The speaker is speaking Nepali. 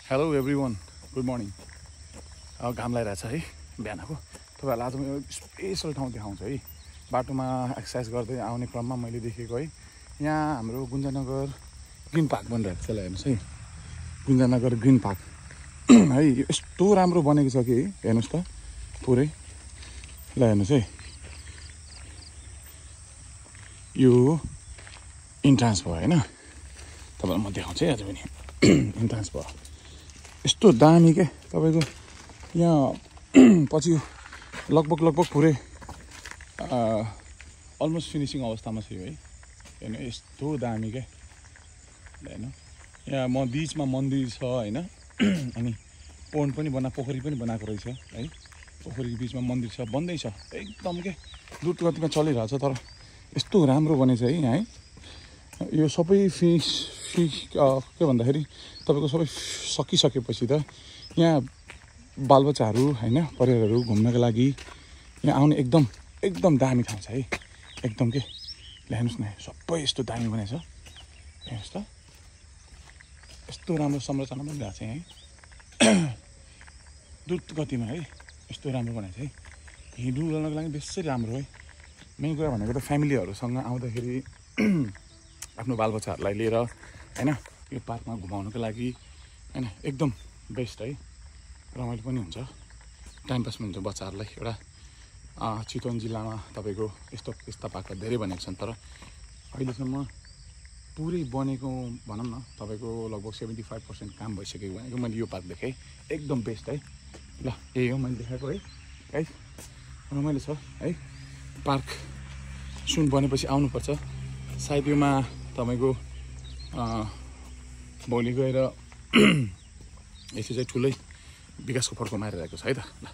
Hello everyone, good morning. घाम लगाइरहेछ है बिहानको। तपाईँहरूलाई आज म स्पेसल ठाउँ देखाउँछु है। बाटोमा एक्सर्साइज गर्दै आउने क्रममा मैले देखेको है, यहाँ हाम्रो गुन्जानगर ग्रिन पार्क बनिरहेको छ। ल हेर्नुहोस् है, गुन्जानगर ग्रिन पार्क है, यस्तो राम्रो बनेको छ कि हेर्नुहोस् त पुरै। ल हेर्नुहोस् है, यो इन्ट्रान्स भयो होइन, तपाईँलाई म देखाउँछु है आज पनि। इन्ट्रान्स भयो, यस्तो दामी क्या तपाईँको। यहाँ पछि लगभग पुरै अलमोस्ट फिनिसिङ अवस्थामा छ है। हेर्नु यस्तो दामी क्या, हेर्नु यहाँ बिचमा मन्दिर छ होइन, अनि पोन्ड पनि पोखरी पनि बनाएको रहेछ है। पोखरीको बिचमा मन्दिर छ, बन्दैछ एकदम के द्रुत गतिमा चलिरहेछ। तर यस्तो राम्रो बनेछ है यहाँ है। यो सबै के भन्दाखेरि तपाईँको सबै सकिसकेपछि त यहाँ बालबच्चाहरू होइन, परिवारहरू घुम्नको लागि यहाँ आउने एकदम दामी ठाउँ छ है। एकदम के हेर्नुहोस् न, सबै यस्तो दामी बनाएछ। हेर्नुहोस् त, यस्तो राम्रो संरचना बनिरहेको छ यहाँ है, द्रुत गतिमा है। यस्तो राम्रो बनाएछ है, हिँड्नु डुल्नको लागि बेसै राम्रो है। मेन कुरा भनेको त फ्यामिलीहरूसँग आउँदाखेरि आफ्नो बालबच्चाहरूलाई लिएर होइन, यो पार्कमा घुमाउनुको लागि होइन, एकदम बेस्ट है। रमाइलो पनि हुन्छ, टाइम पास पनि हुन्छ बच्चाहरूलाई। एउटा चितवन जिल्लामा तपाईँको यस्ता पार्कहरू धेरै बनेको छन्, तर अहिलेसम्म पुरै बनेको भनौँ न तपाईँको लगभग 75% काम भइसकेको भनेको मैले यो पार्क देखेँ। एकदम बेस्ट है। ल यही हो मैले देखाएको है, रमाइलो छ है। पार्क सुन बनेपछि आउनुपर्छ। सायद योमा तपाईँको भोलि गएर यसो चाहिँ ठुलै विकासको फड्को मारिरहेको छ है त। ल।